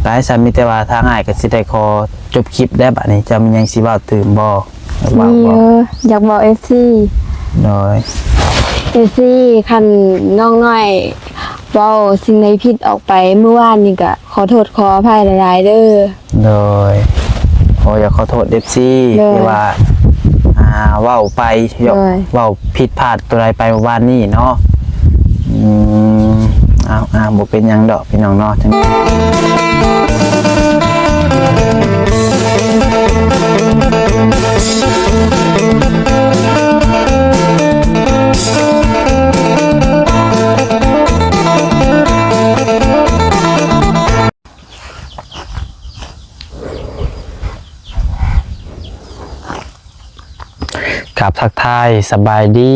ໄປ ຊັ້ນມີແຕ່ວ່າທາງອ້າຍກໍຊິໄດ້ຂໍຈົບຄລິບແລ້ວ ບາດນີ້ເຈົ້າມີຫຍັງຊິເວົ້າຕື່ມບໍ່? ຢາກເວົ້າບໍ່? ມີຢູ່ ຢາກບອກເອັຟຊີ ໂດຍ ເອັຟຊີ ຄັນນ້ອງນ້ອຍເວົ້າສິ່ງໃດຜິດອອກໄປມື້ວານນີ້ ກໍຂໍໂທດຂໍອະໄພຫຼາຍໆເດີ້. ໂດຍ ຂໍ ຢາກຂໍໂທດເອັຟຊີ ໂດຍ ທີ່ວ່າ ອ່າ ເວົ້າໄປ ໂດຍ ເວົ້າຜິດພາດຕົວໃດໄປວານນີ້ເນາະ. ອືມ ເອົາ ອ່າ ບໍ່ເປັນຫຍັງດອກພີ່ນ້ອງເນາະ. ກາບທັກທາຍສະບາຍດີ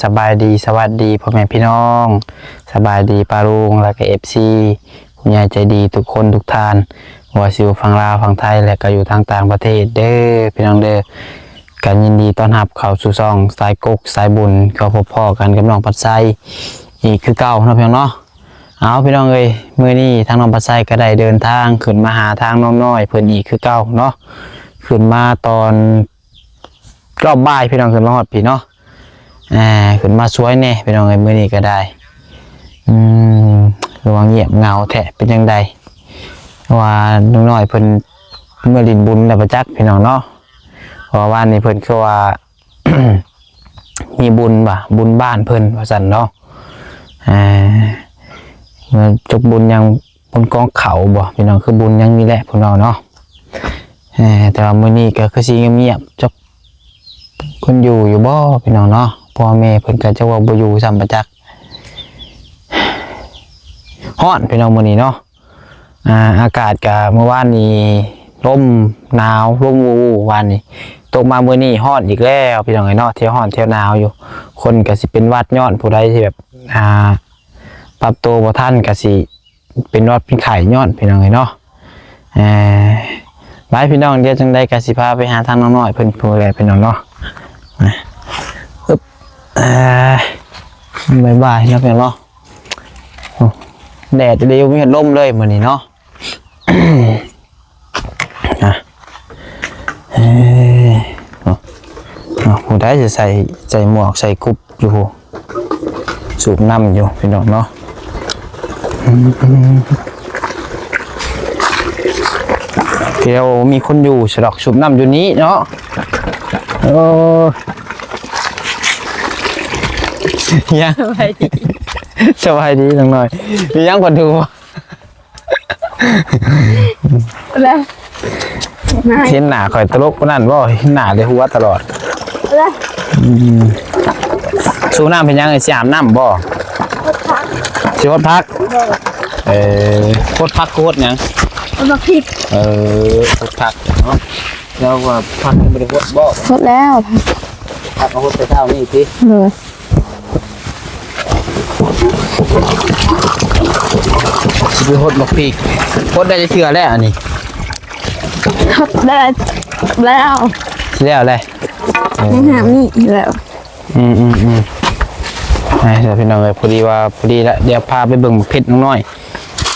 ສະບາຍດີ ສະຫວັດດີພໍ່ແມ່ພີ່ນ້ອງ ສະບາຍດີປ້າລຸງ ແລ້ວກໍເອັຟຊີ ຜູ້ໃຫຍ່ໃຈດີທຸກຄົນທຸກທ່ານ ບໍ່ວ່າຊິຢູ່ຝັ່ງລາວ ຝັ່ງໄທ ແລະກໍຢູ່ທາງຕ່າງປະເທດເດີ້ ພີ່ນ້ອງເດີ້. ກໍຍິນດີຕ້ອນຮັບເຂົ້າສູ່ຊ່ອງສາຍກົກສາຍບຸນ ກໍພົບພໍ້ກັນກັບນ້ອງພັດໄຊອີກຄືເກົ່າເນາະ ພີ່ນ້ອງເນາະ. ເອົາ ພີ່ນ້ອງເອີຍ ມື້ນີ້ທາງນ້ອງພັດໄຊກໍໄດ້ເດີນທາງຂຶ້ນມາຫາທາງນ້ອງນ້ອຍເພິ່ນອີກຄືເກົ່າເນາະ. ຂຶ້ນມາຕອນຮອບບ່າຍ ພີ່ນ້ອງ ຂຶ້ນມາຮອດພີ້ເນາະ. ອ່າ ຂຶ້ນມາຊ່ວຍແດ່ພີ່ນ້ອງເອີຍ ມື້ນີ້ກໍໄດ້. ອືມ ຄືວ່າງຽບເຫງົາແທ້ ເປັນຈັ່ງໃດ? ວ່ານ້ອງນ້ອຍເພິ່ນເມືອຫຼິ້ນບຸນແລ້ວປະຈັກ ພີ່ນ້ອງເນາະ. ເພາະວ່າວານນີ້ເພິ່ນຄືວ່າ ມີບຸນວ່າ ບຸນບ້ານເພິ່ນວ່າຊັ້ນເນາະ. ອ່າ ເມືອຈັກບຸນຫຍັງ ບຸນກອງເຂົ້າບໍ່ ພີ່ນ້ອງ? ຄືບຸນຫຍັງນີ້ແຫຼະເພິ່ນເວົ້າເນາະ. ເອີ ແຕ່ວ່າມື້ນີ້ກໍຄືຊິງຽບໆ ຈັກເພິ່ນຢູ່ຢູ່ບໍ່ ພີ່ນ້ອງເນາະ? ພໍ່ແມ່ເພິ່ນກໍຈັກວ່າບໍ່ຢູ່ຊ້ຳປະຈັກ. ຮ້ອນ ພີ່ນ້ອງ ມື້ນີ້ເນາະ. ອ່າ ອາກາດກະ ມື້ວານນີ້ລົມໜາວ ລົມວູ່ວານນີ້ ຕົກມາມື້ນີ້ຮ້ອນອີກແລ້ວ ພີ່ນ້ອງເອີຍເນາະ. ຖ້ຽວຮ້ອນຖ້ຽວໜາວຢູ່ ຄົນກະຊິເປັນຫວັດຍ້ອນຜູ້ໃດທີ່ແບບ ອ່າ ປັບໂຕບໍ່ທັນກະຊິເປັນຫວັດເປັນໄຂ້ຍ້ອນ ພີ່ນ້ອງເອີຍເນາະ. ເອີ ໄປ ພີ່ນ້ອງ ດຽວຈັ່ງໃດກະຊິພາໄປຫາທາງນ້ອງນ້ອຍເພິ່ນພຸ້ນແຫຼະ ພີ່ນ້ອງເນາະ. ອາ ອຶບ ອາ ບາຍບາຍເນາະ ພີ່ນ້ອງເນາະ. ໂອ້ ແດດອີ່ຫຼີ ບໍ່ມີພັດລົມເລີຍມື້ນີ້ເນາະ. ອ່ະ ເອີ ເນາະ ເນາະ ຜູ້ໃດຈະໃສ່ ໃສ່ໝວກໃສ່ກຸບຢູ່ ສູບນ້ຳຢູ່ ພີ່ນ້ອງເນາະ. ອືມ ດຽວມີຄົນຢູ່ຊະດອກ ສູບນ້ຳຢູ່ນີ້ເນາະ. ໂອ້ ຫຍັງ ສະບາຍດີ ສະບາຍດີນ້ອງນ້ອຍ. ມີຫຍັງ ເພິ່ນຖືບໍ່? ແລ້ວ ເຫັນໜ້າຂ້ອຍຕະຫຼົກປານນັ້ນບໍ່? ເຫັນໜ້າແຕ່ຫົວຕະຫຼອດ. ແລ້ວ ອືມ ສູບນ້ຳເປັນຫຍັງ? ຊິອາບນ້ຳບໍ່? ຫົດຜັກ ຊິຫົດຜັກ? ໂດຍ ເອີ ຫົດຜັກຄືຫົດຫຍັງ? ຫົດໝາກພິກ. ເອີ ຫົດຜັກເນາະ. ແລ້ວວ່າຜັກຍັງບໍ່ໄດ້ຫົດບໍ່? ຫົດແລ້ວ ຜັກກໍຫົດແຕ່ເຊົ້ານີ້ຕິ? ໂດຍ ຊິໄປຫົດໝາກພິກ ຫົດໄດ້ຈັກເທື່ອແລ້ວອັນນີ້? ຫົດໄດ້ແລ້ວ ຊິແລ້ວແລ້ວ ໃນນ້ຳນີ້ແລ້ວ. ອືມໆໆ ໄປເດີພີ່ນ້ອງເອີຍ. ພໍດີວ່າ ພໍດີລະ ດຽວພາໄປເບິ່ງໝາກເພັດນ້ອງນ້ອຍ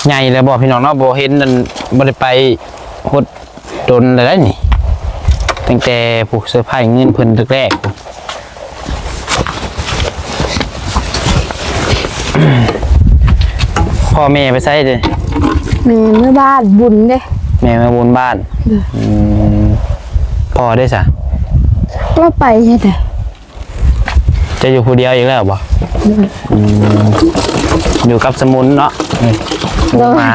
ໃຫຍ່ແລ້ວບໍ່ພີ່ນ້ອງເນາະ? ບໍ່ເຫັນ ອັນ ບໍ່ໄດ້ໄປຫົດ ດົນແລ້ວໄດ໋ນີ້ ຕັ້ງແຕ່ຜູ້ເຊີໄພເງິນເພິ່ນແລກໆ. ພໍ່ແມ່ໄປໃສເດ? ແມ່ເມືອບ້ານບຸນເດ. ແມ່ເມືອບຸນບ້ານ. ອືມ ພໍ່ເດຊະ? ລາວໄປເຮັດໃດ? ເຈົ້າຢູ່ຜູ້ດຽວອີກແລ້ວບໍ່? ໂດຍ ອືມ ຢູ່ກັບສະໝຸນເນາະ. ໂດຍ ໝາ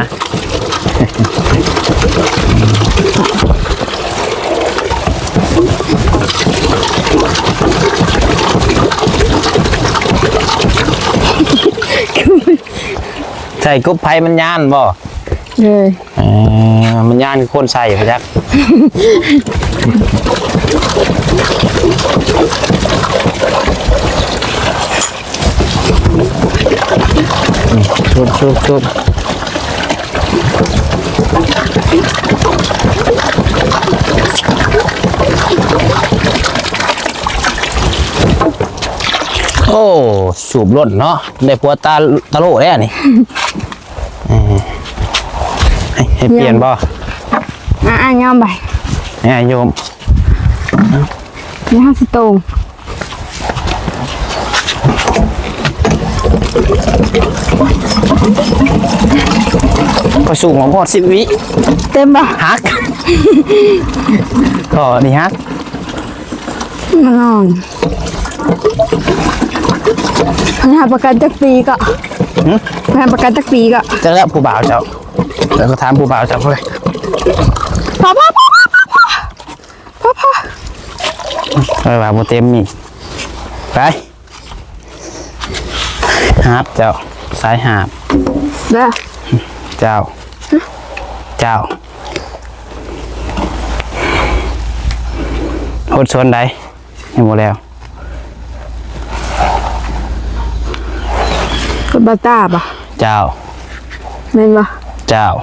ໃສ່ກົບໄພມັນຢ້ານບໍ່? ເອີ ເອີ ມັນຢ້ານຄົນໃສ່ໄປຈັກ. ສູບ ສູບ ສູບ. ໂອ້ ສູບລົ້ນເນາະ ໄດ້ຜົວຕາ ຕາໂຫຼແລ້ວນີ້. ເອີ ໃ ໃຫ້ປ່ຽນບໍ່? ອ່າ ອ່າ ຍອມໄປ ໃຫ້ໂຍມ ນີ້ຫ້າສິບໂຕ ກໍສູງຮອດສິບວິ ເຕັມບໍ່? ຫັກ ກໍນີ້ຫັກ ມານອນ ໃຫ້ຮັບປະກັນຈັກປີກໍ? ຫຶ? ໃຫ້ຮັບປະກັນຈັກປີກໍ? ຈັກແລ້ວຜູ້ບ່າວເຈົ້າ ແລ້ວກໍຖາມຜູ້ບ່າວເຈົ້າເລີຍ ພໍ ພໍ ພໍ ເອີ ວ່າບໍ່ເຕັມນີ້ ໄປ ຫາບເຈົ້າ ສາຍຫາບ ເດີ ເຈົ້າ ເຈົ້າ ຫົດສ່ວນໃດ? ຍັງບໍ່ແລ້ວ ຄົນບາຕາບໍ່? ເຈົ້າ ແມ່ນບໍ່? ເຈົ້າ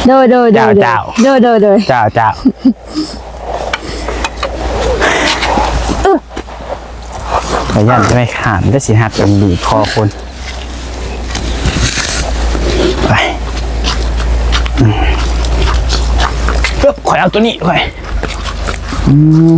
ໂດຍ ໂດຍ ໂດຍ ເຈົ້າ ເຈົ້າ ໂດຍ ໂດຍ ໂດຍ ເຈົ້າ ເຈົ້າ ອຶບ ຂ້ອຍຢ້ານແມ່ຄ້ານ ແຕ່ຊິຫັກກັນບີບຄໍຄົນ ໄປ ອືມ ອຶບ ຂ້ອຍເອົາໂຕນີ້ ຂ້ອຍ ອືມ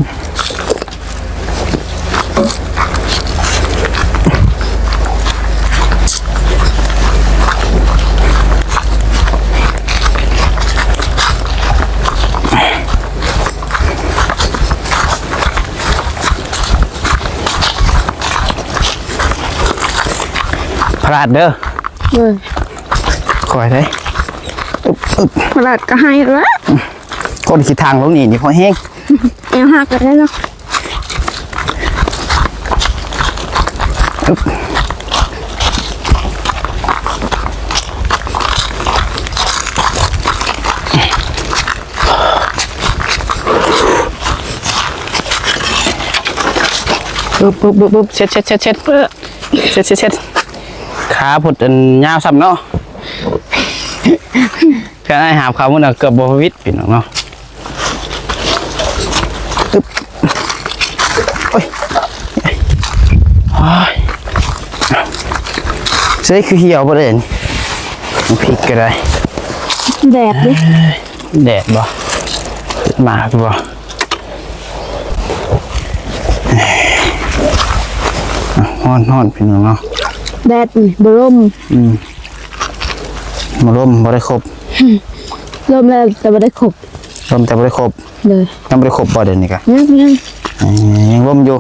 ພະລາດເດີ ເອີ ຄ່ອຍເດ້ ອຶບ ອຶບ ພະລາດກໍໃຫ້ລະ ຄົນຂີ້ຖັງລົງນີ້ ນີ້ພໍແຮງ ແອວຫັກກໍໄດ້ເນາະ ອຶບ ອຶບ ອຶບ ອຶບ ເຊັດ ເຊັດ ເຊັດ ເຊັດ ເຊັດ ເຊັດ ເຊັດ ຂາພຸດອັນຍາວຊ້ຳເນາະ ຄັນອ້າຍຫາບເຂົ້າມື້ນະເກືອບບໍ່ຫວິດ ພີ່ນ້ອງເນາະ ອຶບ ໂອ້ຍ ໂອ້ຍ ໃສ່ຄືຫ່ຽວບໍ່ໄດ້ນີ້ ມັນພິກກໍໄດ້ ແດດເດ້ ແດດບໍ່ ມາຄືບໍ່ ຮ້ອນໆ ພີ່ນ້ອງເນາະ ແດດນີ້ບໍ່ລົມ ອືມ ບໍ່ລົມ ບໍ່ໄດ້ຄົບ ລົມແລ້ວແຕ່ບໍ່ໄດ້ຄົບ ລົມແຕ່ບໍ່ໄດ້ຄົບ ໂດຍ ຍັງບໍ່ໄດ້ຄົບບໍ່ ດຽວນີ້ກະ ຍັງ ຍັງ ເອີ ຍັງລົມຢູ່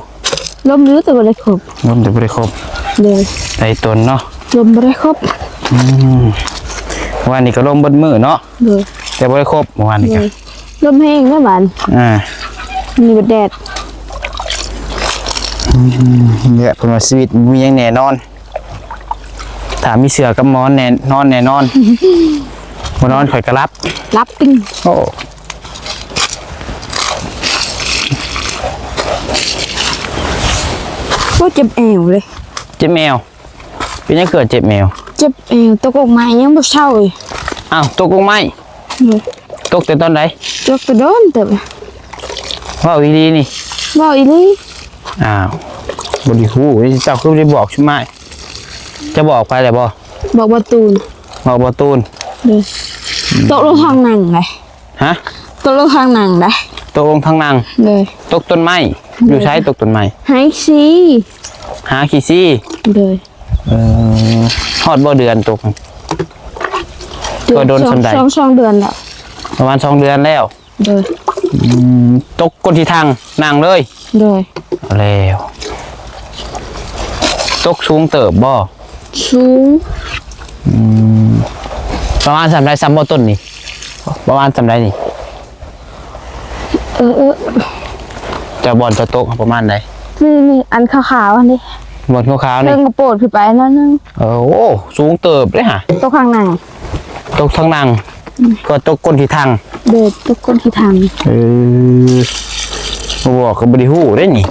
ລົມຢູ່ແຕ່ບໍ່ໄດ້ຄົບ ລົມແຕ່ບໍ່ໄດ້ຄົບ ໂດຍ ໄດ້ຕົນເນາະ ລົມບໍ່ໄດ້ຄົບ ອືມ ວານນີ້ກໍລົມເບິດມື້ເນາະ ໂດຍ ແຕ່ບໍ່ໄດ້ຄົບ ວານນີ້ກະ ໂດຍ ລົມແຮງເດ້ບາດ ອ່າ ມີແດດ ອືມ ນີ້ແຫຼະ ເພິ່ນວ່າຊີວິດບໍ່ມີຫຍັງແນ່ນອນ ຖ້າມີເສື່ອກັບໝອນແນ່ນອນ ແນ່ນອນ ບໍ່ນອນຂ້ອຍກໍຫຼັບ ຫຼັບຕິ ໂອ້ ໂອ້ ເຈັບແອວເລີຍ ເຈັບແອວ ເປັນຫຍັງຄືເຈັບແອວ? ເຈັບແອວ ຕົກກົກໄມ້ຍັງບໍ່ເຊົາເລີຍ ອ້າວ ຕົກກົກໄມ້ ໂດຍ ຕົກແຕ່ຕອນໃດ? ຕົກແຕ່ດົນເຕີບ ເວົ້າອີ່ຫຼີນີ້ ເວົ້າອີ່ຫຼີ ອ້າວ ບໍ່ໄດ້ຮູ້ ເຈົ້າຄືບໍ່ໄດ້ບອກຊຸມອ້າຍ ເຈົ້າບອກໃຜແລ້ວບໍ່? ບອກບ່າວຕູນ ບອກບ່າວຕູນ ໂດຍ ຕົກລົງທາງນັ່ງເດ້ ຮະ? ຕົກລົງທາງນັ່ງເດ້ ຕົກລົງທາງນັ່ງ ໂດຍ ຕົກຕົ້ນໄມ້ ໂດຍ ຢູ່ໃສຕົກຕົ້ນໄມ້? ໄຮ່ຂີ້ ຫາຂີ້ຊີ ໂດຍ ເອີ ຮອດບໍ່ເດືອນຕົກ? ເດືອນ ກໍດົນສ່ຳໃດ? ສອງ ສອງເດືອນແລ້ວ ປະມານສອງເດືອນແລ້ວ ໂດຍ ອືມ ຕົກກົ້ນທີ່ທາງນັ່ງເລີຍ ໂດຍ ແລ້ວ ຕົກສູງເຕີບບໍ່? ສູງ ອືມ ປະມານສ່ຳໃດ? ສ່ຳບໍ່ຕົ້ນນີ້ ປະມານສ່ຳໃດນີ້? ເອີ ເອີ ເຈົ້າ ບ່ອນເຈົ້າຕົກປະມານໃດ? ນີ້ ນີ້ ອັນຂາວໆ ຫັ້ນເດ້ ບ່ອນຂາວໆ ນີ້ ເທິງກະໂປດຂຶ້ນໄປໜ້ອຍໜຶ່ງ ເອີ ໂອ້ ສູງເຕີບເດ້ຫະ ຕົກທາງນັ່ງ ຕົກທາງນັ່ງ ອືມ ກໍຕົກກົ້ນທີ່ທາງ ໂດຍ ຕົກກົ້ນທີ່ທາງ ເອີ ບໍ່ບອກກໍບໍ່ໄດ້ຮູ້ເດ້ນີ້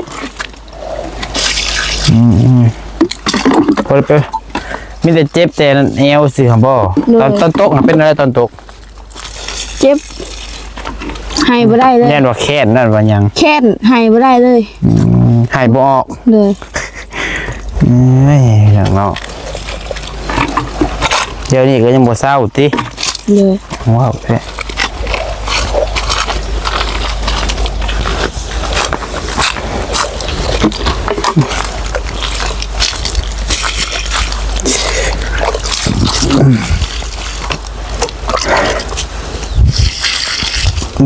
ອືມ ອືມ ບໍ່ໄດ້ໄປ ມີແຕ່ເຈັບແຕ່ແອວຊື່ຫັ້ນບໍ່? ໂດຍ ຕອນ ຕອນຕົກຫັ້ນເປັນແນວໃດຕອນຕົກ? ເຈັບ ໄຫ້ບໍ່ໄດ້ເລີຍ ຢ້ານວ່າແຄ້ນນັ້ນວ່າຫຍັງ ແຄ້ນ ໄຫ້ບໍ່ໄດ້ເລີຍ ອືມ ໄຫ້ບໍ່ອອກ ໂດຍ ເອີຍ ຫຍັງເນາະ ດຽວນີ້ກໍຍັງບໍ່ເຊົາຕິ ໂດຍ ວ້າວແທ້.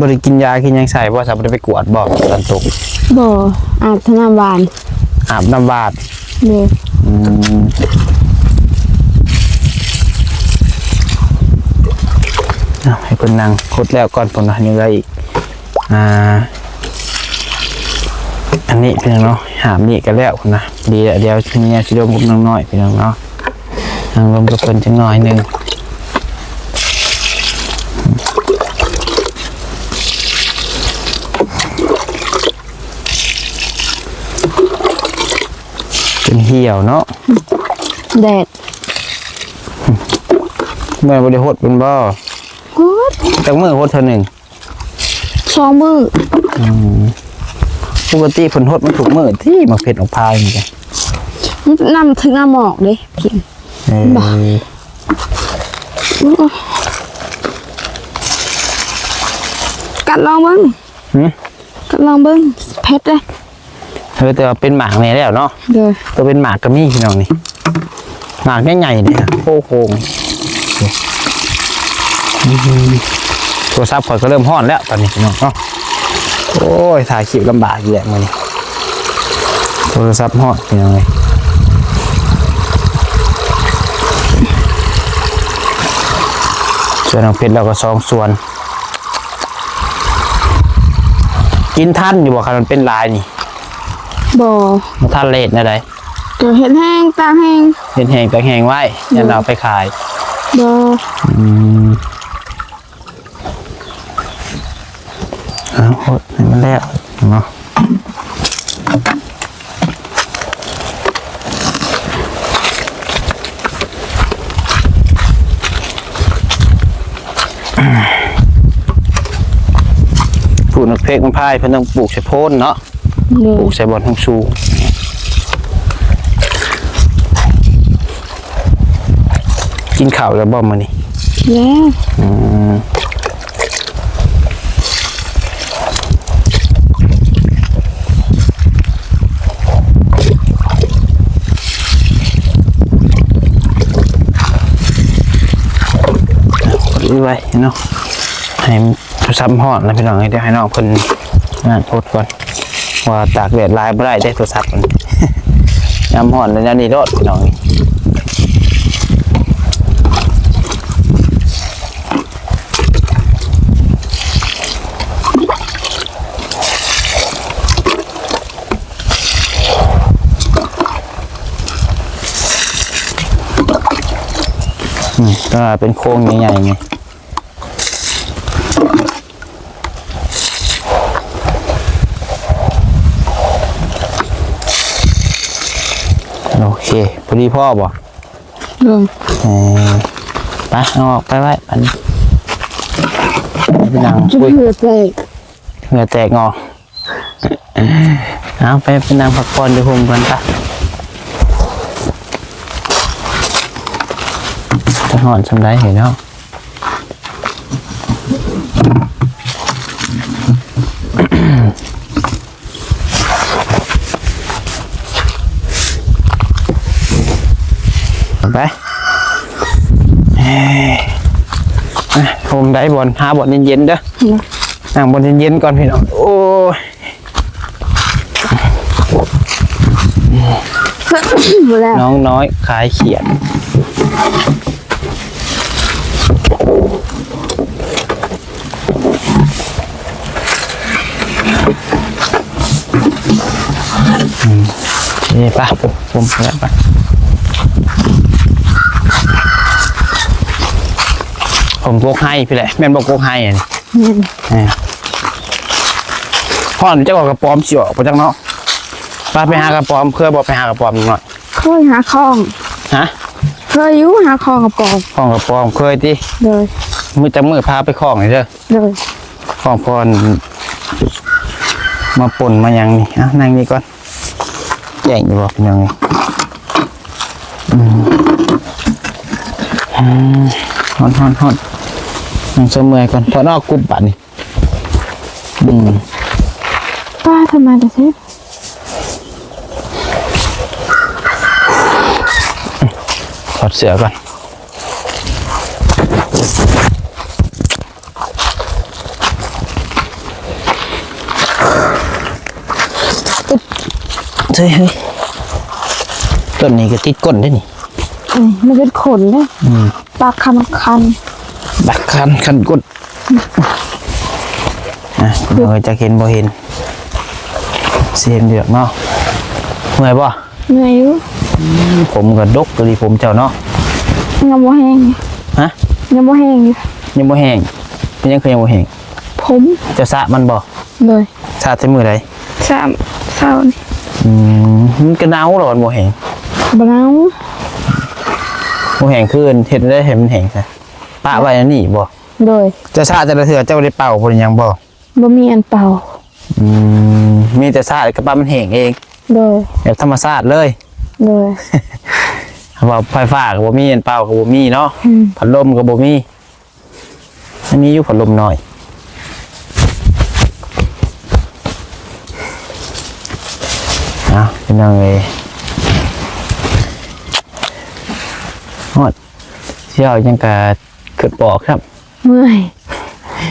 ບໍ່ໄດ້ກິນຢາກິນຫຍັງໃສ່ບໍ່? ບໍ່ໄດ້ໄປກວດບໍ່ຕອນຕົກ? ບໍ່ ອາບແຕ່ນ້ຳຫວານ. ອາບນ້ຳຫວານ. ໂດຍ. ອືມ ເອົາໃຫ້ເພິ່ນນັ່ງຄົດແລ້ວກ່ອນ ເພິ່ນວ່າຍັງເຫຼືອອີກ ອ່າ ອັນນີ້ເພິ່ນເນາະ ຫາບນີ້ກໍແລ້ວພຸ້ນນະ. ດີແລ້ວ ດຽວເມຍຊິລົມກັບນ້ອງນ້ອຍພີ່ນ້ອງເນາະ. ນັ່ງລົມກັບເພິ່ນຈັກໜ້ອຍໜຶ່ງ. ຈົນຫ່ຽວເນາະ ແດດ. ແມ່ບໍ່ໄດ້ຫົດເພິ່ນບໍ່? ຫົດ. ຈັກມື້ຫົດເທື່ອໜຶ່ງ? ສອງມື້. ອືມ ປົກກະຕິເພິ່ນຫົດມາທຸກມື້ຕິ ໝາກເຜັດໝາກພາຍນີ້ກະ ນ້ຳເຖິງນ້ຳໝອກເດ້ກິນ. ເອີ ບໍ່ ກັດລອງເບິ່ງ. ຫື? ກັດລອງເບິ່ງ ເຜັດເດ້. ເອີ ແຕ່ວ່າເປັນໝາກແດ່ແລ້ວເນາະ. ໂດຍ. ຕົວເປັນໝາກກໍມີພີ່ນ້ອງນີ້ ໝາກໃຫຍ່ໆເດ້. ໂອ້ໂຫ ໂທລະສັບຂ້ອຍກໍເລີ່ມຮ້ອນແລ້ວຕອນນີ້ພີ່ນ້ອງເນາະ. ໂອ້ຍ ຖ່າຍຄລິບລຳບາກອີກແລ້ວມື້ນີ້ ໂທລະສັບຮ້ອນພີ່ນ້ອງເອີຍ. ສວນນ້ອງເພັດລາວກໍສອງສວນ. ກິນທັນຢູ່ບໍ່ ຄັນມັນເປັນຫຼາຍນີ້? ບໍ່ ບໍ່ທັນ. ແລ້ວເຮັດແນວໃດ? ກໍເຮັດແຫ້ງ ຕາກແຫ້ງ. ເຮັດແຫ້ງຕາກແຫ້ງໄວ້ ໂດຍ. ແລ້ວເອົາໄປຂາຍ? ບໍ່. ອືມ ເອົາ ຫົດໃຫ້ມັນແລ້ວເນາະ. ປູກໝາກເຜັດໝາກພາຍ ເພິ່ນຕ້ອງປູກໃສ່ໂພນເນາະ. ໂດຍ. ປູກໃສ່ບ່ອນສູງໆ. ກິນເຂົ້າແລ້ວບໍ່ມື້ນີ້? ແລ້ວ. ອືມ ໄວ້ເນາະ ໃຫ້ໂທລະສັບຮ້ອນແລ້ວພີ່ນ້ອງເອີຍ. ດຽວໃຫ້ນ້ອງເພິ່ນນັ້ນໂພດກ່ອນ. ວ່າຕາກແດດຫຼາຍບໍ່ໄດ້ເດ້ໂທລະສັບມັນ ຍາມຮ້ອນແນວນີ້ໂລດພີ່ນ້ອງ. ອືມ ກໍເປັນໂຄງໃຫຍ່ໆນີ້. ໂອເຄ ພໍດີພໍບໍ່? ໂດຍ. ເອີ ໄປ ເອົາອອກໄປໄວ້ອັນນີ້ ໄປນັ່ງ. ຈົນເຫື່ອແຕກ ເຫື່ອແຕກເນາະ. ເອົາໄປ ໄປນັ່ງພັກຜ່ອນຢູ່ຮົ່ມກ່ອນປະ. ຈະຮ້ອນສ່ຳໃດເນາະ. ໄປ ເອີ ອ່ະ ໂຮມໄດ້ບ່ອນ ຫາບ່ອນເຢັນໆເດີ. ອືມ ນັ່ງບ່ອນເຢັນໆກ່ອນພີ່ນ້ອງ. ໂອ້ຍ ບໍ່ແລ້ວ ນ້ອງນ້ອຍຂາຍຂຽນ. ອືມ ເອີ ໄປ ໂອ້ ຜົມແລ້ວໄປ ຜົມກົກໄຮ່ພີ້ແຫຼະ. ແມ່ນບໍ່ ກົກໄຮ່ອັນນີ້? ແມ່ນ. ເອີ ຮ້ອນຈັກວ່າກະປອມຊິອອກບໍ່ຈັກເນາະ. ໄປ ໄປຫາກະປອມ ເຄີຍບໍ່ໄປຫາກະປອມນ້ອຍ? ເຄີຍຫາຂອງ. ຮະ? ເຄີຍຢູ່ຫາຂອງກະປອມ. ຂອງກະປອມເຄີຍຕິ? ໂດຍ. ມື້ຈັກມື້ພາໄປຂອງນີ້ເດີ. ໂດຍ. ຂອງພອນມາປົ່ນມາຫຍັງນີ້. ອ່ະ ນັ່ງນີ້ກ່ອນ. ແຈ້ງຢູ່ບໍ່ພີ່ນ້ອງເອີຍ? ອືມ ອືມ ຮ້ອນ ຮ້ອນ ຮ້ອນ. ອືມ ເສຍເມື່ອຍກ່ອນ ຖອດອອກກຸບບາດນີ້. ອືມ ປ້າ ທຳມາແຕ່ເສຍ ຖອດເສື້ອກ່ອນ. ເຮີ້ຍ ເຮີ້ຍ ຕົ້ນນີ້ກໍຕິດກົ້ນເດ້ນີ້. ນີ້ມັນເປັນຂົນເດ້. ອືມ ປາກຄັນຄັນ ປາກຄັນຄັນກົ້ນ. ອ່ະ ເຮົາຈະເຫັນບໍ່ເຫັນ ຊິເຫັນເລືອກເນາະ. ເມື່ອຍບໍ່? ເມື່ອຍຢູ່. ອືມ ຜົມກໍດົກອີ່ຫຼີ ຜົມເຈົ້າເນາະ. ຍັງບໍ່ແຫ້ງ. ຮະ? ຍັງບໍ່ແຫ້ງຢູ່. ຍັງບໍ່ແຫ້ງ? ເປັນຫຍັງຄືຍັງບໍ່ແຫ້ງ? ຜົມ. ເຈົ້າສະມັນບໍ່? ໂດຍ. ສະແຕ່ມື້ໃດ? ສະເຊົ້ານີ້. ອືມ ມັນກໍເນົ່າແລ້ວ ມັນບໍ່ແຫ້ງ. ບໍ່ເນົ່າ. ບໍ່ແຫ້ງຄືເຮັດແນວໃດໃຫ້ມັນແຫ້ງຊະ? ປະໄວ້ອັນນີ້ບໍ່? ໂດຍ. ເຈົ້າສະແຕ່ລະເທື່ອ ເຈົ້າບໍ່ໄດ້ເປົ່າບໍ່ໄດ້ຫຍັງບໍ່? ບໍ່ມີອັນເປົ່າ. ອືມ ມີແຕ່ສະແລ້ວກໍປະມັນແຫ້ງເອງ. ໂດຍ. ແບບທຳມະຊາດເລີຍ. ໂດຍ. ເວົ້າໄຟຟ້າກໍບໍ່ມີ ອັນເປົ່າກໍບໍ່ມີເນາະ. ອືມ ພັດລົມກໍບໍ່ມີ. ມັນມີຢູ່ພັດລົມນ້ອຍ. ເອົາ ພີ່ນ້ອງເອີຍ ຮອດ ຊິເວົ້າຫຍັງກະຄິດບໍ່ອອກຊ້ຳ. ເມື່ອຍ.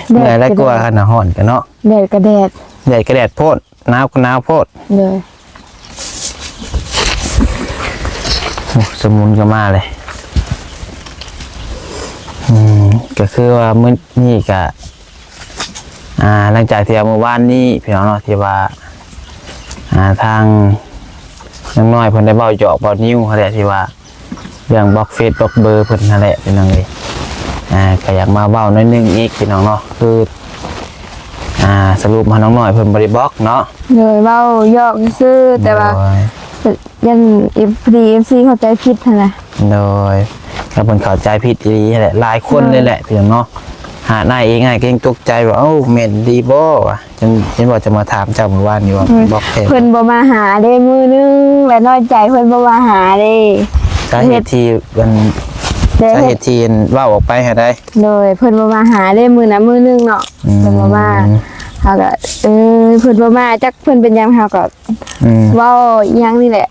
ເມື່ອຍຫຼາຍກວ່າ ຄັນວ່າຮ້ອນກະເນາະ. ແດດກະແດດ ແດດກະແດດໂພດ ໜາວກໍໜາວໂພດ. ໂດຍ. ໂອ້ ສະໝຸນກໍມາເລີຍ. ອືມ ກໍຄືວ່າມື້ນີ້ກະ ອ່າ ຫຼັງຈາກທີ່ວ່າມື້ວານນີ້ ພີ່ນ້ອງເນາະ ທີ່ວ່າ ອ່າ ທາງນ້ອງນ້ອຍເພິ່ນໄດ້ເວົ້າຫຍອກເວົ້ານິ້ວຫັ້ນແຫຼະ ທີ່ວ່າ ເລື່ອງບລັອກເຟສບລັອກເບີເພິ່ນຫັ້ນແຫຼະ ພີ່ນ້ອງເອີຍ. ອ່າ ກໍຢາກມາເວົ້າໜ້ອຍໜຶ່ງອີກ ພີ່ນ້ອງເນາະ ຄື ອ່າ ສະຫຼຸບມາ ນ້ອງນ້ອຍເພິ່ນບໍ່ໄດ້ບລັອກເນາະ. ໂດຍ. ເວົ້າຫຍອກຊື່ໆ ແຕ່ວ່າ ໂດຍ ຢ້ານເອັຟຊີ ເອັຟຊີເຂົ້າໃຈຜິດຫັ້ນນະ. ໂດຍ. ກໍເພິ່ນເຂົ້າໃຈຜິດອີ່ຫຼີຫັ້ນແຫຼະ ຫຼາຍຄົນເລີຍແຫຼະ ໂດຍ ພີ່ນ້ອງເນາະ. ຫາດອ້າຍເອງ ອ້າຍກໍຍັງຕົກໃຈວ່າ ເອົ້າ ແມ່ນອີ່ຫຼີບໍ່ວະ? ຈົນ ຈົນວ່າຈະມາຖາມເຈົ້າມື້ວານນີ້ວ່າ ອືມ ບລັອກແທ້ ເພິ່ນບໍ່ມາຫາເດ້ ມື້ໜຶ່ງ ແລະນ້ອຍໃຈເພິ່ນບໍ່ມາຫາເດ້. ສາເຫດທີ່ມັນ ສາເຫດທີ່ເວົ້າອອກໄປຫັ້ນໃດ? ໂດຍ. ເພິ່ນບໍ່ມາຫາເດ້ ມື້ນັ້ນມື້ໜຶ່ງເນາະ. ອືມ ເພິ່ນບໍ່ມາ ເຮົາກໍ ເອີ ເພິ່ນບໍ່ມາ ຈັກເພິ່ນເປັນຫຍັງ ເຮົາກໍ ອືມ ເວົ້າອີ່ຫຍັງນີ້ແຫຼະ.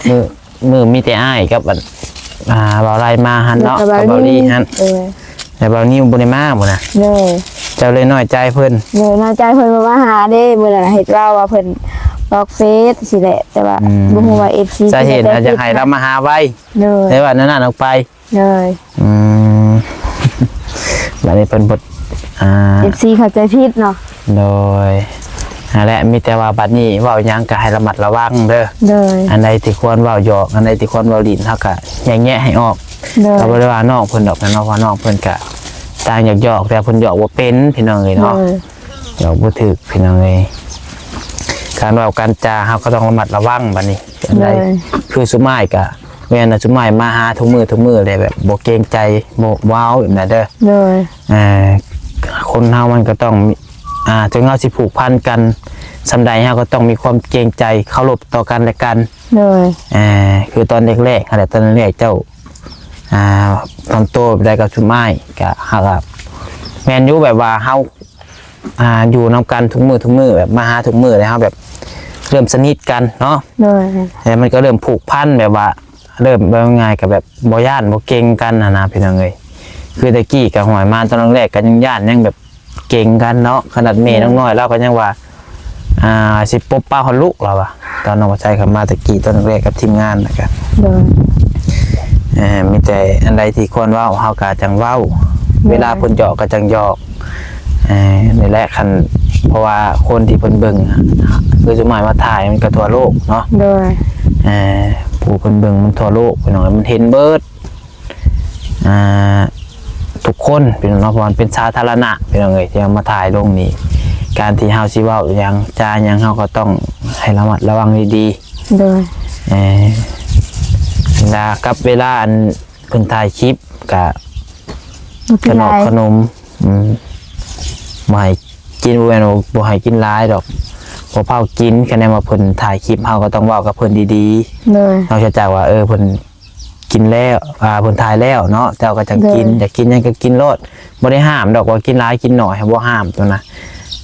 ມື້ ມື້ມີແຕ່ອ້າຍກັບອັນ ອ່າ ບ່າວໄລມາຫັ້ນເນາະ ແລ້ວກໍບ່າວ ກັບບ່າວລີຫັ້ນ. ເອີ ແຕ່ບ່າວນິວບໍ່ໄດ້ມາມື້ນະ. ໂດຍ. ເຈົ້າເລີຍນ້ອຍໃຈເພິ່ນ. ໂດຍ. ນ້ອຍໃຈເພິ່ນບໍ່ມາຫາເດ້ ມື້ນັ້ນເຮັດເວົ້າວ່າເພິ່ນບລັອກເຟສຊີ້ແຫຼະ ແຕ່ວ່າ ອືມ ບໍ່ຮູ້ວ່າເອັຟຊີ ສາເຫດອາດຈະໃຫ້ລາວມາຫາໄວ. ໂດຍ. ແຕ່ວ່ານັ້ນອອກໄປ. ໂດຍ. ອືມ ບັດນີ້ເພິ່ນບໍ່ ອ່າ ເອັຟຊີເຂົ້າໃຈຜິດເນາະ. ໂດຍ. ຫັ້ນແຫຼະ ມີແຕ່ວ່າບັດນີ້ເວົ້າຫຍັງກໍໃຫ້ລະມັດລະວັງເດີ. ໂດຍ. ອັນໃດທີ່ຄວນເວົ້າຫຍອກ ອັນໃດທີ່ຄວນເວົ້າຫຼິ້ນ ເຮົາກໍແຍກແຍະໃຫ້ອອກ. ໂດຍ. ກໍບໍ່ໄດ້ວ່ານ້ອງເພິ່ນດອກເນາະ ເພາະນ້ອງເພິ່ນກໍຕ່າງຢາກຫຍອກ ແຕ່ເພິ່ນຫຍອກບໍ່ເປັນ ພີ່ນ້ອງເອີຍເນາະ. ໂດຍ. ເວົ້າບໍ່ຖືກ ພີ່ນ້ອງເອີຍ. ການເວົ້າການຈາເຮົາກໍຕ້ອງລະມັດລະວັງບັດນີ້. ໂດຍ. ຄືສຸມາຍກະແມ່ນນະ ສຸມາຍມາຫາທຸກມື້ທຸກມື້ເລີຍ ແບບບໍ່ເກງໃຈ ບໍ່ເວົ້າແບບນັ້ນເດີ. ໂດຍ. ເອີ ຄົນເຮົາມັນກໍຕ້ອງ ອ່າ ເຖິງເຮົາຊິຜູກພັນກັນສ່ຳໃດ ເຮົາກໍຕ້ອງມີຄວາມເກງໃຈ ເຄົາລົບຕໍ່ກັນແລະກັນ. ໂດຍ. ເອີ ຄືຕອນແລກໆຫັ້ນແຫຼະ ຕອນແລກເຈົ້າ ອ່າ ຕອນໂຕໄດ້ກັບຊຸມອ້າຍ ກະ ເຮົາກະແມ່ນຢູ່ ແບບວ່າເຮົາ ອ່າ ຢູ່ນຳກັນທຸກມື້ທຸກມື້ ແບບມາຫາທຸກມື້ແລ້ວ ເຮົາແບບເລີ່ມສະໜິດກັນເນາະ. ໂດຍ. ແລ້ວມັນກໍເລີ່ມຜູກພັນ ແບບວ່າເລີ່ມ ເວົ້າງ່າຍໆ ກໍແບບບໍ່ຢ້ານບໍ່ເກງກັນຫັ້ນນະ ພີ່ນ້ອງເອີຍ. ຄືແຕ່ກີ້ກໍຫວຍມາຕອນແລກໆ ກໍຍັງຢ້ານ ຍັງແບບເກງກັນເນາະ. ຂະໜາດແມ່ ແມ່ນ ນ້ອງນ້ອຍລາວກໍຍັງວ່າ ອ່າ ຊິປົບປະຮອດລູກລາວວ່າ ຕອນນ້ອງປະໄຊເຂົ້າມາແຕ່ກີ້ຕອນແລກກັບທີມງານນະກະ. ໂດຍ. ເອີ ມີແຕ່ອັນໃດທີ່ຄວນເວົ້າ ເຮົາກະຈັ່ງເວົ້າ. ໂດຍ. ເວລາເພິ່ນຫຍອກກະຈັ່ງຫຍອກ. ເອີ ນີ້ແຫຼະ ຄັນ ເພາະວ່າຄົນທີ່ເພິ່ນເບິ່ງ ຄືສຸມມາມາຖ່າຍມັນກະທົ່ວໂລກເນາະ. ໂດຍ. ເອີ ຜູ້ເພິ່ນເບິ່ງມັນທົ່ວໂລກ ພີ່ນ້ອງ ມັນເຫັນເບິດ ອ່າ ທຸກຄົນ ພີ່ນ້ອງເນາະ ເພາະວ່າມັນເປັນສາທາລະນະ ພີ່ນ້ອງເອີຍ ທີ່ເຮົາມາຖ່າຍລົງນີ້. ການທີ່ເຮົາຊິເວົ້າຫຍັງຈາຫຍັງ ເຮົາກໍຕ້ອງໃຫ້ລະມັດລະວັງດີໆ. ໂດຍ. ເອີ ລະກັບເວລາອັນເພິ່ນຖ່າຍຄລິບກະ ບໍ່ກິນຫຼາຍ ຂະໜົມ ອືມ ບໍ່ໃຫ້ກິນ ບໍ່ແມ່ນວ່າບໍ່ໃຫ້ກິນຫຼາຍດອກ ບໍ່ພາກິນ. ຄະແນນວ່າເພິ່ນຖ່າຍຄລິບ ເຮົາກໍຕ້ອງເວົ້າກັບເພິ່ນດີໆ. ໂດຍ. ນອກຈາກວ່າ ເອີ ເພິ່ນ ກິນແລ້ວ ອ່າ ເພິ່ນຖ່າຍແລ້ວເນາະ ເຈົ້າກໍຈັ່ງກິນ ໂດຍ ຢາກກິນຫຍັງກໍກິນໂລດ ບໍ່ໄດ້ຫ້າມດອກວ່າກິນຫຼາຍກິນໜ້ອຍ ບໍ່ຫ້າມຕົວນະ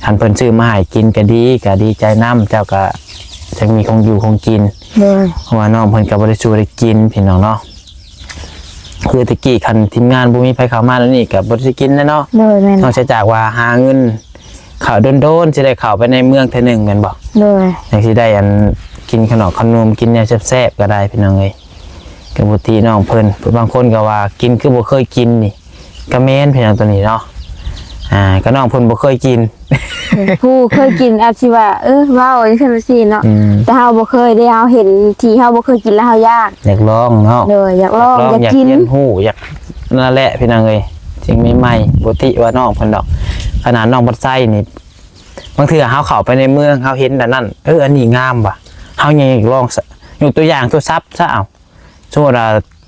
ຄັນເພິ່ນຊື້ມາໃຫ້ກິນກໍດີ ກໍດີໃຈນຳ ເຈົ້າກໍຈັ່ງມີຂອງຢູ່ຂອງກິນ ໂດຍ ເພາະວ່ານ້ອງເພິ່ນກໍບໍ່ໄດ້ສູ່ໄດ້ກິນພີ່ນ້ອງເນາະ ຄືແຕ່ກີ້ຄັນທີມງານບໍ່ມີໃຜເຂົ້າມາແນວນີ້ກໍບໍ່ໄດ້ກິນແລ້ວເນາະ ໂດຍ ແມ່ນ ນອກເສຍຈາກວ່າຫາເງິນ ເຂົ້າດົນໆ ຊິໄດ້ເຂົ້າໄປໃນເມືອງເທື່ອໜຶ່ງແມ່ນບໍ່? ໂດຍ ຈັ່ງຊິໄດ້ອັນ ກິນຂະໜອມຂະໜົມ ກິນແນວແຊບໆ ກໍໄດ້ພີ່ນ້ອງເອີຍ ກໍບໍ່ຕິນ້ອງເພິ່ນ ຜູ້ບາງຄົນກໍວ່າກິນຄືບໍ່ເຄີຍກິນນີ້ ກໍແມ່ນພີ່ນ້ອງຕົວນີ້ເນາະ ອ່າ ກໍນ້ອງເພິ່ນບໍ່ເຄີຍກິນ ຜູ້ເຄີຍກິນອາດຊິວ່າ ເອີ ເວົ້າຈັ່ງຊັ້ນຈັ່ງຊີ້ເນາະ ອືມ ແຕ່ເຮົາບໍ່ເຄີຍເດ້ ເຮົາເຫັນທີ່ເຮົາບໍ່ເຄີຍກິນແລ້ວເຮົາຢາກ ຢາກລອງເນາະ ໂດຍ ຢາກລອງ ຢາກກິນ ຢາກຮຽນຮູ້ ຢາກ ນັ້ນແຫຼະພີ່ນ້ອງເອີຍ ສິ່ງໃໝ່ໆ ບໍ່ຕິວ່ານ້ອງເພິ່ນດອກ ຂະໜາດນ້ອງບັດໄຊນີ້ ບາງເທື່ອເຮົາເຂົ້າໄປໃນເມືອງ ເຮົາເຫັນອັນນັ້ນ ເອີ ອັນນີ້ງາມວ່ະ ເຮົາຍັງຢາກລອງ ຍົກຕົວຢ່າງໂທລະສັບຊະ ເອົາ ສົມມຸດວ່າ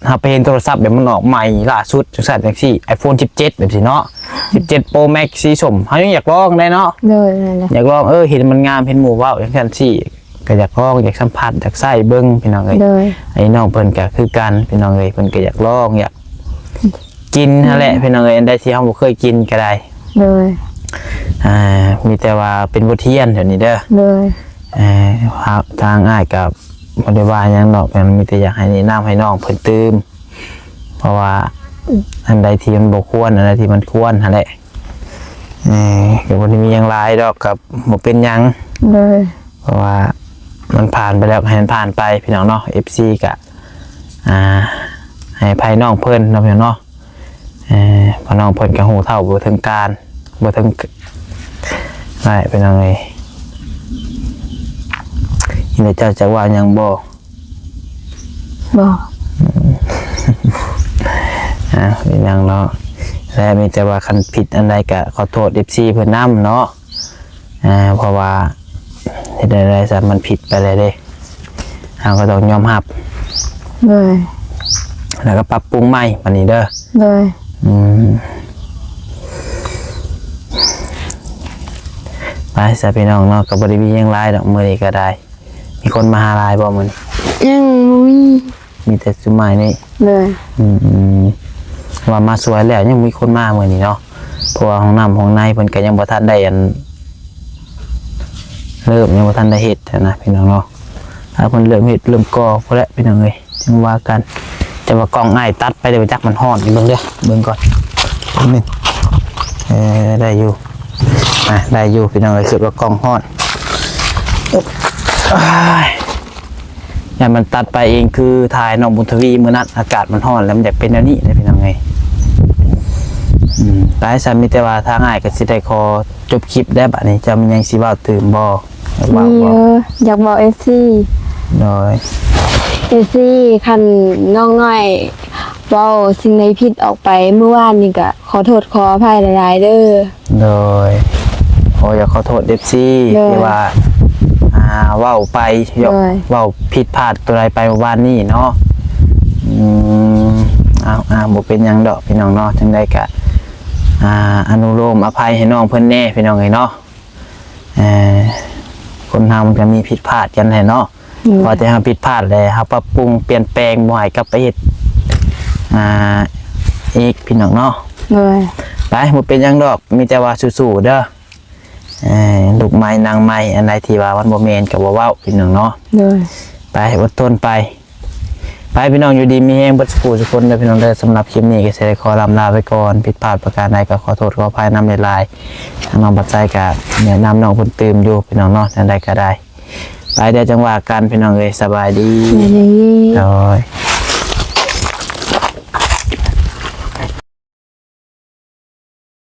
ເຮົາໄປເຫັນໂທລະສັບແບບມັນອອກໃໝ່ລ່າສຸດ ຈັ່ງຊັ້ນຈັ່ງຊີ້ ໄອໂຟນສິບເຈັດ ແບບຊີ້ເນາະ ສິບເຈັດໂປຣແມັກ ສີສົ້ມ ເຮົາຍັງຢາກລອງໄດ້ເນາະ ໂດຍ ນັ້ນແຫຼະ ຢາກລອງ ເອີ ເຫັນມັນງາມ ເຫັນໝູ່ເວົ້າ ຈັ່ງຊັ້ນຊີ້ ກໍຢາກລອງ ຢາກສຳຜັດ ຢາກໃຊ້ເບິ່ງພີ່ນ້ອງເອີຍ ໂດຍ ໄອ້ນ້ອງເພິ່ນກໍຄືກັນພີ່ນ້ອງເອີຍ ເພິ່ນກໍຢາກລອງ ຢາກກິນຫັ້ນແຫຼະ ອືມ ພີ່ນ້ອງເອີຍ ອັນໃດທີ່ເຮົາບໍ່ເຄີຍກິນກໍໄດ້ ໂດຍ ອ່າ ມີແຕ່ວ່າເປັນບົດຮຽນດຽວນີ້ເດີ ໂດຍ ເອີ ທາງອ້າຍກໍບໍ່ໄດ້ວ່າຫຍັງດອກ ມີແຕ່ຢາກໃຫ້ແນະນຳໃຫ້ນ້ອງເພິ່ນຕື່ມ ເພາະວ່າ ອືມ ອັນໃດທີ່ມັນບໍ່ຄວນ ອັນໃດທີ່ມັນຄວນຫັ້ນແຫຼະ ເອີ ກໍບໍ່ໄດ້ມີຫຍັງຫຼາຍດອກ ກໍບໍ່ເປັນຫຍັງ ໂດຍ ເພາະວ່າມັນຜ່ານໄປແລ້ວກໍໃຫ້ມັນຜ່ານໄປພີ່ນ້ອງເນາະ ເອັຟຊີ ກໍ ອ່າ ໃຫ້ອະໄພນ້ອງເພິ່ນເນາະພີ່ນ້ອງເນາະ ເອີ ເພາະນ້ອງເພິ່ນກໍຮູ້ເທົ່າບໍ່ເຖິງການ ບໍ່ເຖິງ ໄດ້ພີ່ນ້ອງເອີຍ ເຫັນແລ້ວເຈົ້າຈະວ່າຫຍັງບໍ່? ບໍ່ ອ່າ ເປັນຫຍັງເນາະ ແລະ ມີແຕ່ວ່າຄັນຜິດອັນໃດກໍຂໍໂທດ ເອັຟຊີ ເພິ່ນນຳເນາະ ອ່າ ເພາະວ່າເຮັດແນວໃດຊະ ມັນຜິດໄປແລ້ວເດ້ ເຮົາກໍຕ້ອງຍອມຮັບ ໂດຍ ແລ້ວກໍປັບປຸງໃໝ່ບາດນີ້ເດີ ໂດຍ ອືມ ໄປຊະພີ່ນ້ອງເນາະ ກໍບໍ່ໄດ້ມີຫຍັງຫຼາຍດອກ ມື້ນີ້ກໍໄດ້ ມີຄົນມາຫາຫຼາຍບໍ່ມື້ນີ້? ຍັງບໍ່ມີ ມີແຕ່ຊຸມອ້າຍນີ້ ໂດຍ ອືມ ວ່າມາຊ່ວຍແລ້ວ ຍັງມີຄົນມາມື້ນີ້ເນາະ ເພາະວ່າຫ້ອງນ້ຳຫ້ອງໃນເພິ່ນກໍຍັງບໍ່ທັນໄດ້ອັນ ເລີ່ມ ຍັງບໍ່ທັນໄດ້ເຮັດຫັ້ນນະພີ່ນ້ອງເນາະ ຖ້າເພິ່ນເລີ່ມເຮັດເລີ່ມກໍ່ພຸ້ນແຫຼະພີ່ນ້ອງເອີຍ ຈັ່ງວ່າກັນ ແຕ່ວ່າກ້ອງອ້າຍຕັດໄປເດ້ ບໍ່ຈັກມັນຮ້ອນ ເບິ່ງເດີ ເບິ່ງກ່ອນ ແປັບໜຶ່ງ ເອີ ໄດ້ຢູ່ ອ່າ ໄດ້ຢູ່ພີ່ນ້ອງເອີຍ ຄິດວ່າກ້ອງຮ້ອນ ໂອ້ຍ ຢ້ານມັນຕັດໄປເອງ ຄືຖ່າຍນ້ອງບຸນທະວີມື້ນັ້ນ ອາກາດມັນຮ້ອນ ແລ້ວມັນຢາກເປັນແນວນີ້ເດ້ພີ່ນ້ອງເອີຍ ອືມ ໄປຊະ ມີແຕ່ວ່າທາງອ້າຍກໍຊິໄດ້ຂໍຈົບຄລິບແລ້ວ ບາດນີ້ເຈົ້າມີຫຍັງຊິເວົ້າຕື່ມບໍ່? ຢາກເວົ້າບໍ່? ມີຢູ່ ຢາກບອກເອັຟຊີ ໂດຍ ເອັຟຊີ ຄັນນ້ອງນ້ອຍເວົ້າສິ່ງໃດຜິດອອກໄປມື້ວານນີ້ ກໍຂໍໂທດຂໍອະໄພຫຼາຍໆເດີ ໂດຍ ໂອ້ ຢາກຂໍໂທດເອັຟຊີ ໂດຍ ທີ່ວ່າ ອ່າ ເວົ້າໄປ ໂດຍ ເວົ້າຜິດພາດຕົວໃດໄປເມື່ອວານນີ້ເນາະ ອືມ ເອົາ ອ່າ ບໍ່ເປັນຫຍັງດອກພີ່ນ້ອງເນາະ ຈັ່ງໃດກະ ອ່າ ອະນຸໂລມອະໄພໃຫ້ນ້ອງເພິ່ນແດ່ພີ່ນ້ອງເອີຍເນາະ ເອີ ຄົນເຮົາມັນກໍມີຜິດພາດກັນແຫຼະເນາະ ໂດຍ ພໍແຕ່ເຮົາຜິດພາດແລ້ວ ເຮົາປັບປຸງປ່ຽນແປງ ບໍ່ໃຫ້ກັບໄປເຮັດ ອ່າ ອີກພີ່ນ້ອງເນາະ ໂດຍ ໄປ ບໍ່ເປັນຫຍັງດອກ ມີແຕ່ວ່າສູ້ໆເດີ ເອີ ລຸກໃໝ່ນັ່ງໃໝ່ ອັນໃດທີ່ວ່າມັນບໍ່ແມ່ນກໍບໍ່ເວົ້າ ພີ່ນ້ອງເນາະ ໂດຍ ໄປ ອົດທົນໄປ ໄປ ພີ່ນ້ອງ ຢູ່ດີມີແຮງເບິດສູ່ຜູ້ສູ່ຄົນເດີ ພີ່ນ້ອງເດີ ສຳລັບຄລິບນີ້ກໍຊິໄດ້ຂໍລ່ຳລາໄປກ່ອນ ຜິດພາດປະການໃດກໍຂໍໂທດຂໍອະໄພນຳຫຼາຍໆ ທາງນ້ອງບັດໄຊກໍແນະນຳນ້ອງເພິ່ນຕື່ມຢູ່ ພີ່ນ້ອງເນາະ ແນວໃດກໍໄດ້ ໄປ ດຽວຈັ່ງວ່າກັນ ພີ່ນ້ອງເອີຍ ສະບາຍດີ ສະບາຍດີ ໂດຍ.